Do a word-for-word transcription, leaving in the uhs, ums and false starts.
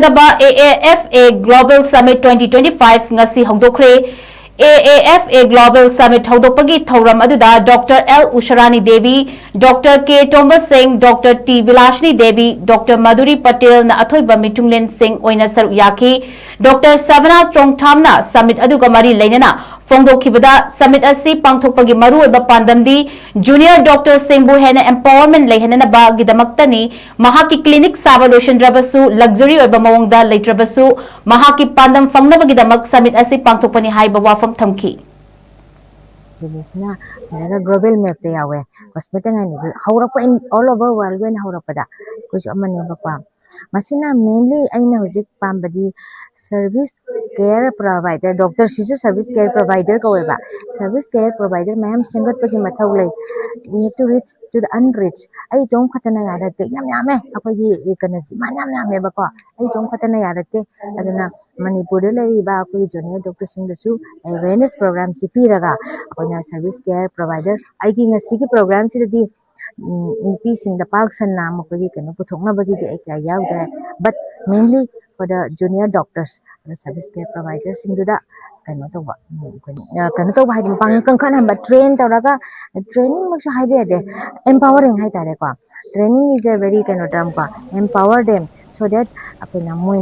ꯇꯧꯒꯗꯕ A A F A Global Summit twenty twenty-five ꯉꯁꯤ ꯍꯧꯗꯣꯛꯈ꯭ꯔꯦ꯫ A A F A Global Summit ꯍꯧꯗꯣꯛꯄꯒꯤ ꯊꯧꯔꯝ ꯑꯗꯨꯗ Doctor L Usharani Devi, Doctor K Tomba Singh, Doctor T Vilashni Devi, Doctor Madhuri Patel ꯅ ꯑꯊꯣꯏꯕ ꯃꯤꯊꯨꯡꯂꯦꯟꯁꯤꯡ ꯑꯣꯏꯅ ꯁꯔꯨꯛ ꯌꯥꯈꯤ꯫ Doctor Savana Chongtham ꯅ summit ꯑꯗꯨꯒ ꯃꯔꯤ ꯂꯩꯅꯅ ꯐꯣꯡꯗꯣꯛꯈꯤꯕꯗ, summit ꯑꯁꯤ ꯄꯥꯡꯊꯣꯛꯄꯒꯤ ꯃꯔꯨꯑꯣꯏꯕ ꯄꯥꯟꯗꯝꯗꯤ junior doctor ꯁꯤꯡꯕꯨ ꯍꯦꯟꯅ empowerment ꯂꯩꯍꯟꯅꯕꯒꯤꯗꯃꯛꯇꯅꯤ꯫ ꯃꯍꯥꯛꯀꯤ clinic ꯁꯥꯕ ꯂꯣꯏꯁꯤꯟꯗ꯭ꯔꯕꯁꯨ luxury ꯑꯣꯏꯕ ꯃꯑꯣꯡꯗ ꯂꯩꯇ꯭ꯔꯕꯁꯨ ꯃꯍꯥꯛꯀꯤ ꯄꯥꯟꯗꯝ ꯐꯪꯅꯕꯒꯤꯗꯃꯛ summit ꯑꯁꯤ ꯄꯥꯡꯊꯣꯛꯄꯅꯤ ꯍꯥꯏꯕ ꯋꯥꯐꯝ ꯊꯝꯈꯤ꯫ ꯁꯤꯅ ꯂꯩꯔꯒ global map ꯇ ꯌꯥꯎꯋꯦ꯫ Hospital ꯍꯥꯏꯅ ꯍꯧꯔꯛꯄ in all over world ꯑꯣꯏꯅ ꯍꯧꯔꯛꯄꯗ ꯑꯩꯈꯣꯏꯁꯨ ꯑꯃꯅꯦꯕꯀꯣ꯫ ꯃꯁꯤꯅ mainly ꯑꯩꯅ ꯍꯧꯖꯤꯛ ꯄꯥꯝꯕꯗꯤ service care provider, doctor ꯁꯤꯁꯨ service care provider ꯀꯧꯋꯦꯕ꯫ Service care provider ꯃꯌꯥꯝ ꯁꯦꯝꯒꯠꯄꯒꯤ ꯃꯊꯧ ꯂꯩ꯫ We have to reach to the unreached. ꯑꯩ ꯏꯇꯣꯝ ꯈꯛꯇꯅ ꯌꯥꯔꯛꯇꯦ, ꯌꯥꯝ ꯌꯥꯝꯃꯦ꯫ ꯑꯩꯈꯣꯏꯒꯤ ꯀꯩꯅꯣ demand ꯌꯥꯝ ꯌꯥꯝꯃꯦꯕꯀꯣ꯫ ꯑꯩ ꯏꯇꯣꯝ ꯈꯛꯇꯅ ꯌꯥꯔꯛꯇꯦ꯫ ꯑꯗꯨꯅ ꯃꯅꯤꯄꯨꯔꯗ ꯂꯩꯔꯤꯕ ꯑꯩꯈꯣꯏꯒꯤ junior doctor ꯁꯤꯡꯗꯁꯨ awareness program ꯁꯤ ꯄꯤꯔꯒ ꯑꯩꯈꯣꯏꯅ service care provider, ꯑꯩꯒꯤ ꯉꯁꯤꯒꯤ program ꯁꯤꯗꯗꯤ ꯎꯝ, ꯅꯨꯄꯤꯁꯤꯡꯗ ꯄꯥꯛ ꯁꯟꯅ ꯃꯈꯣꯏꯒꯤ ꯀꯩꯅꯣ ꯄꯨꯊꯣꯛꯅꯕꯒꯤꯗꯤ ꯑꯩ ꯀꯌꯥ ꯌꯥꯎꯗ꯭ꯔꯦ꯫ But mainly for the junior doctors, ꯑꯗ service care provider ꯁꯤꯡꯗꯨꯗ ꯀꯩꯅꯣ ꯇꯧꯕ, ꯎꯝ, ꯑꯩꯈꯣꯏꯅ, ꯑ, ꯀꯩꯅꯣ ꯇꯧꯕ ꯍꯥꯏꯗꯤ ꯃꯄꯥꯡꯒꯜ ꯀꯟꯈꯠꯍꯟꯕ, train ꯇꯧꯔꯒ, training ꯃꯛꯁꯨ ꯍꯥꯏꯕ ꯌꯥꯗꯦ, empowering ꯍꯥꯏꯇꯥꯔꯦꯀꯣ꯫ Training is a very ꯀꯩꯅꯣ term ꯀꯣ, empower them so that ꯑꯩꯈꯣꯏꯅ ꯃꯣꯏ